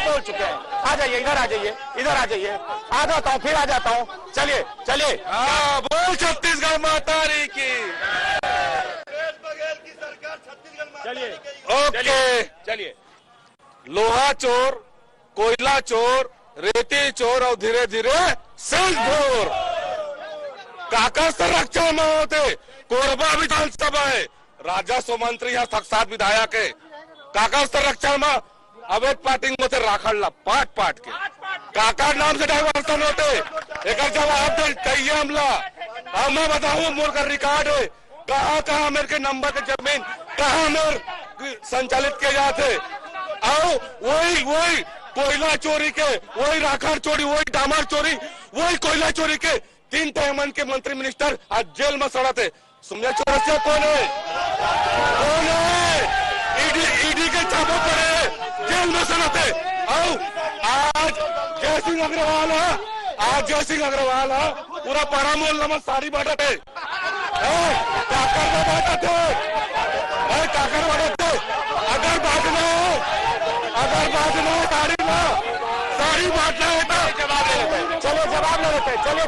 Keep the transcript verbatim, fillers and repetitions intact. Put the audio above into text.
बोल चुके हैं। आ जाइए, इधर आ जाइए, इधर आ जाइए। आ जाता हूँ, फिर आ जाता हूँ। चलिए, चलिए। हाँ, बोल छत्तीसगढ़ महतारी की। चलिए। ओके। चलिए। लोहा चोर, कोयला चोर, रेती चोर अउ धीरे धीरे सेल्स चोर। काकर संरक्षण म होथे? कोरबा विधानसभा हे, राजस्व मंत्री ह, साक्षात विधायक हे। काकर संरक्षण म? अवैध पाटिंग होथे राखड़ ला पाट पाट के। काकर नाम से डाइवर्सन होथे? एकर जवाब दे चाहिए हमला। अब मैं बताऊं, मोर कर रिकॉर्ड हे, कहाँ कहाँ मेरे के नंबर के जमीन, कहाँ मेरे संचालित किए जाते। अउ वही, वही कोयला चोरी के, वही राखड़ चोरी, वही डामर चोरी, वही कोयला चोरी के तीन ठे मन के मंत्री मिनिस्टर आज जेल में सड़त हे। सुम्या चौरसिया कौन हे? कौन हे? ईडी, ईडी के छापा पड़े, जेल में सड़त हे। अउ आज जय सिंह अग्रवाल ह, आज जय सिंह अग्रवाल ह, पूरा पारा मोहल्ला में साड़ी बांटत हे। ए, काकर बर बांटत हे? ए, काकर बांटत हे? अगर बांटना हे, अगर बांटना हे साड़ी ला, साड़ी बांटना हे तो जवाब ले लेते हैं। चलो जवाब ले लेते हैं, चलिए